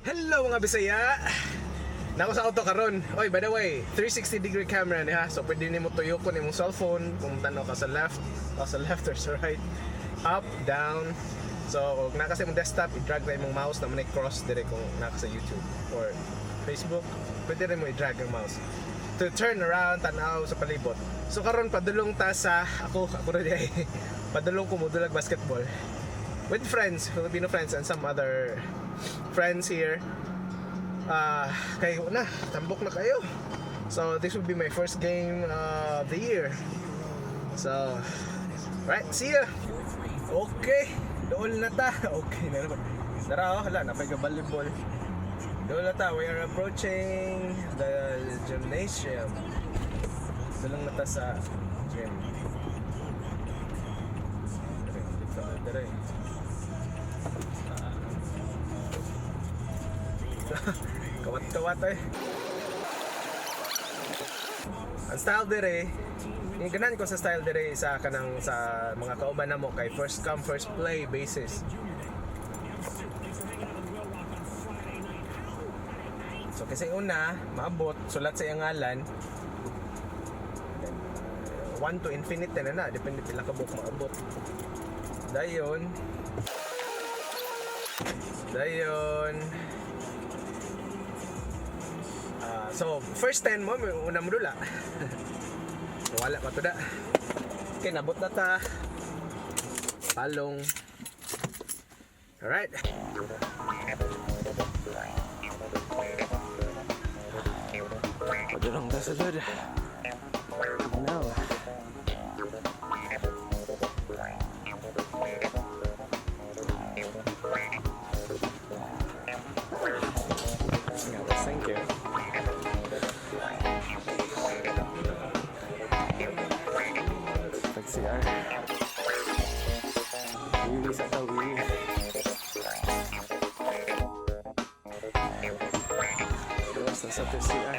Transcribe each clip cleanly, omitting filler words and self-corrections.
Hello mga Bisaya! Nako sa auto karon. Oy, by the way, 360-degree camera ni ha. So pwede nimo tuyokon imong cellphone kung tanaw ka sa left or sa right, up, down. So kung naka sa imong desktop, i-drag na imong mouse na man cross dire kung naka sa YouTube or Facebook, pwede rin mo i-drag ang mouse to turn around tanaw sa palibot. So karon padulong ta sa ako ra di padulong ko modulag basketball with friends, Filipino friends and some other friends here. Kayo na, tambok na kayo. So this will be my first game of the year. So right, see ya. Okay, doon na ta. Okay na naman. Tara, hala, napag-volleyball. Doon na ta, we are approaching the gymnasium. Doon na ta sa gym. Dire. Kawat-kawat eh. Ang style dire, yung ganan ko sa style dire sa kanang sa mga kauban na mo kay first come first play basis. So kasi una, maabot, sulat sa iyang ngalan. 1 to infinite na depende pila ka book maabot. Dayon. So, first 10 mo, una mo dula. Wala pa to da. Okay, nabot na ta. Palong. Alright. Padulong ta sa lod. Now. Thank you. CR. Wili sa tawi. Terus sa CR.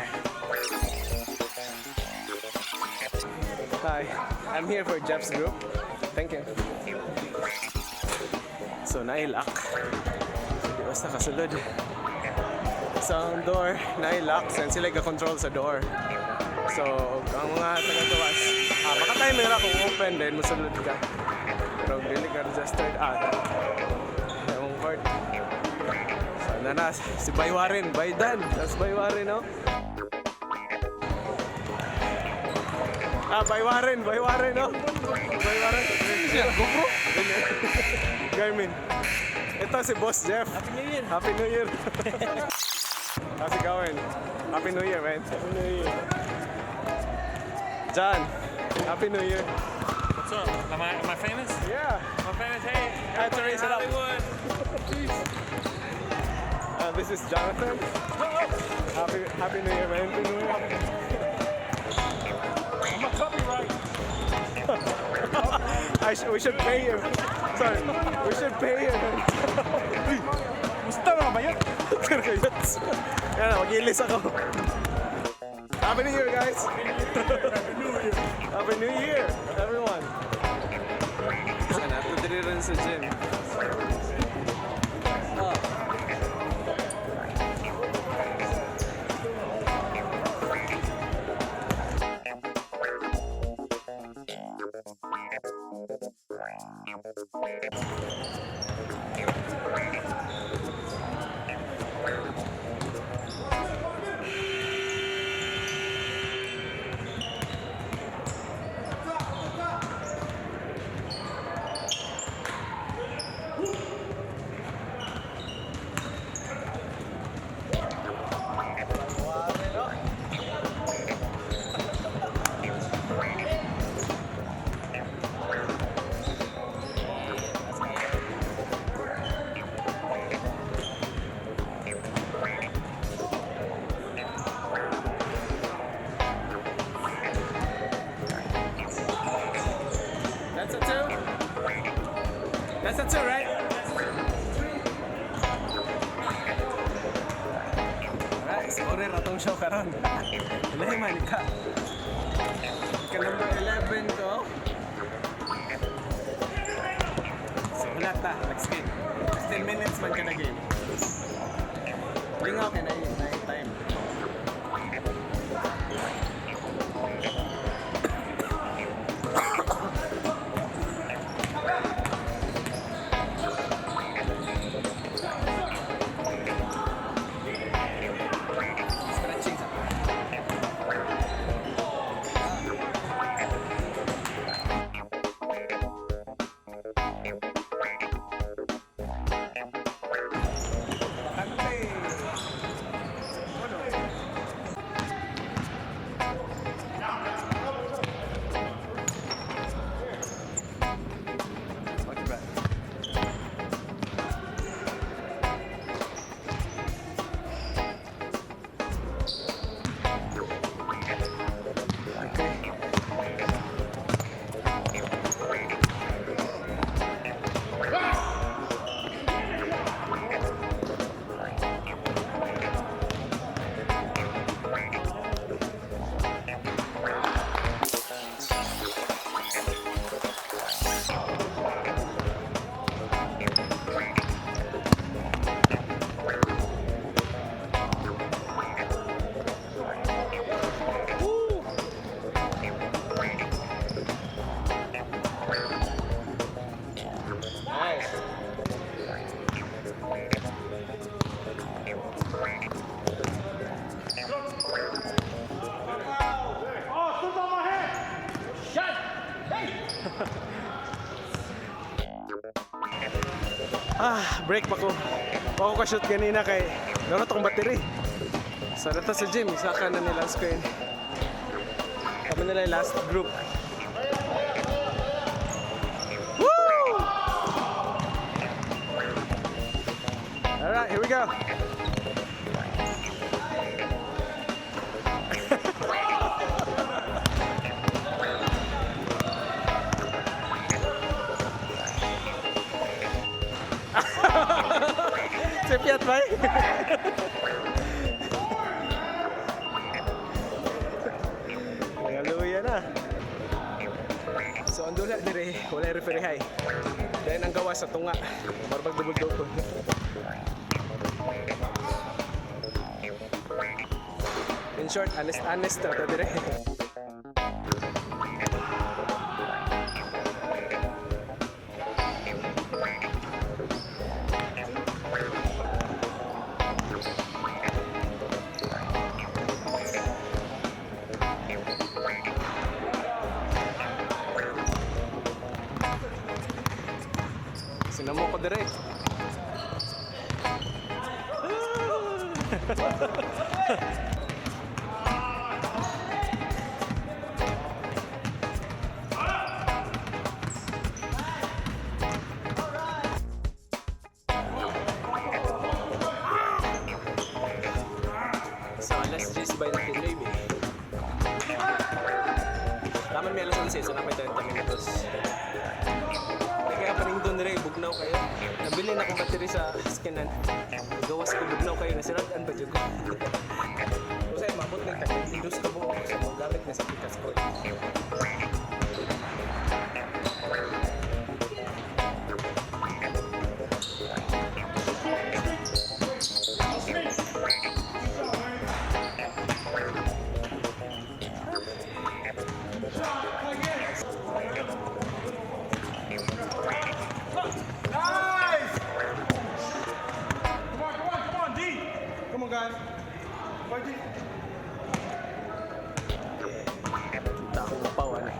Hi, I'm here for Jeff's group. Thank you. So nailak. Terus na kasulod. Sa door, nailak. Sen sila ga-control sa door. So, ang mga taga-gawas, maka-timer ako kung open din, masulod ka. Pero hindi ka registered yung court. So, na, si Baywarin, Baydan, tas Baywarin, no? Baywarin, no? Baywarin. GoPro? Garmin. Ito si Boss Jeff. Happy New Year. Happy New Year. How's it going? Happy New Year, man. Happy New Year. John, Happy New Year. What's up? Am I famous? Yeah. I'm famous. Hey, I had to raise it up. Hollywood. This is Jonathan. Happy New Year, man. Happy New Year. I'm a copyright. We should pay him. Sorry, we should pay him. Musta na ba yan? Yan na, mag-ilis ako. Happy New Year, guys. Happy New Year, everyone. Sana, tudiri rin sa gym. That's a two, right? Alright, scorer atong show karon. Ilahi man ka. Ka number 11 ko. So wala ta, next game. 10 minutes man ka na game. Lingaw kay na time. Stretching sa. Break pa ko. Ako ka-shoot kanina kay naroon akong battery. So nata sa gym, saka na nila screen. Kami nila yung last group. Woo! Alright, here we go. Sepiat ba? Hallelujah na. So ang dula dire, wala referee high. Dahil ang gawa sa tunga, marbag dubol-dubol. In short, honest na ito dire. Sinamo ko dire. So let's just by the maybe. Taman may alas 11, so napay 30 minutos. Kaya paning doon rin, bugnaw kayo. Nabili na akong battery sa skinan. Gawas ko bugnaw kayo, nasiraan ba dyan ko? Kasi mabot ng tag-indus ka mo sa mga gamit na sa pikas ko. Kita akong mapawan eh.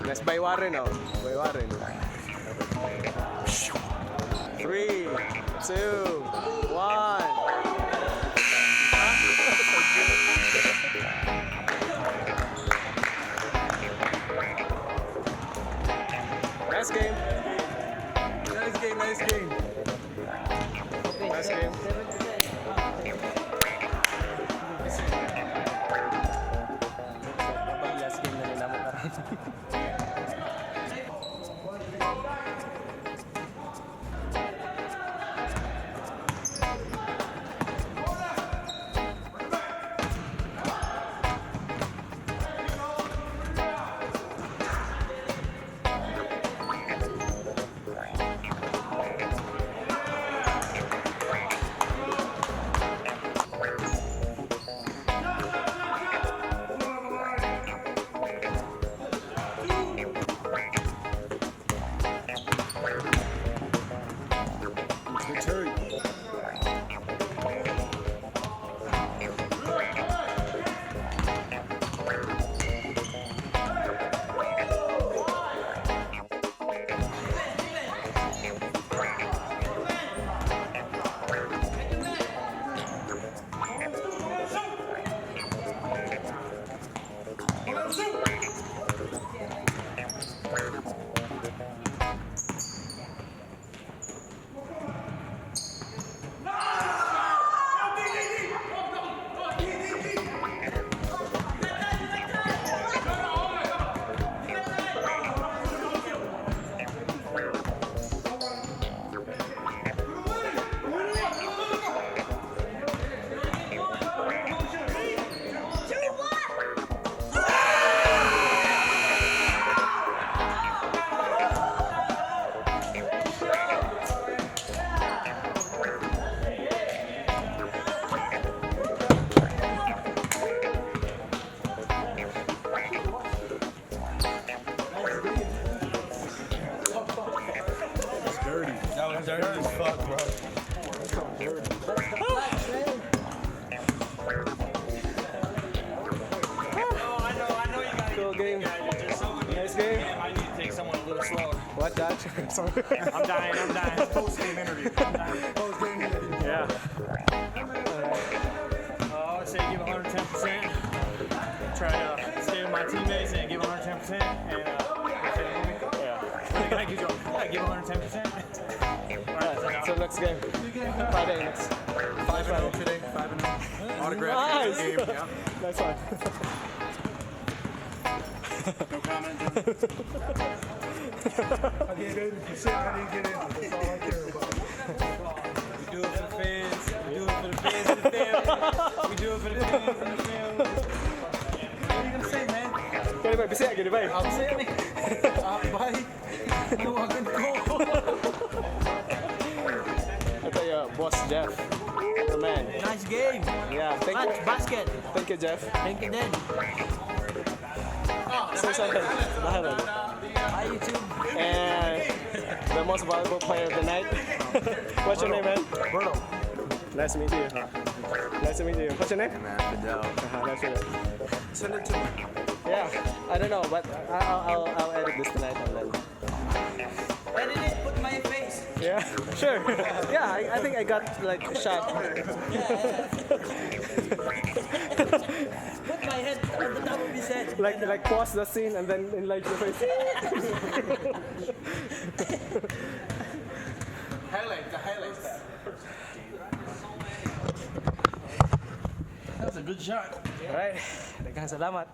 Let's by Warren now. By Warren. 3, 2, 1. game. Nice game. I need to take someone a little slower. What, Josh? Sorry. I'm dying. Post-game interview. Yeah. I would say give 110%. Try to stay with my teammates and give 110%. And yeah. Give 110%. Alright, so next game. Friday next. 5-0 today. 5-0. Autograph Nice. game. Yeah. Nice one. No comment. I gave 80%. I didn't get in. That's all I care about. We do it for the fans. We do it for the fans and the family. We do it for the fans and the family. What are you gonna say, man? Gini ba? Bisaya, gini ba? I'm saying it. Bye. Tawagan ko. Ito yung boss Jeff. The man. Nice game. Yeah, thank Match you. basket. Thank you, Jeff. Thank you, then. Say something. The highlight. Hi, YouTube. And the most valuable player of the night. What's your name, man? Bruno. Nice to meet you. Nice to meet you. What's your name? Man, good job. Nice to meet you. Send it to me. Yeah, I don't know, but I'll edit this tonight and then. Edit it. Put my face. Yeah, sure. Yeah, I think I got like a shot. Put my head on the top of his head. Like pause the scene and then enlarge your face. Highlight. The highlights. That's a good shot. Alright, daghang salamat.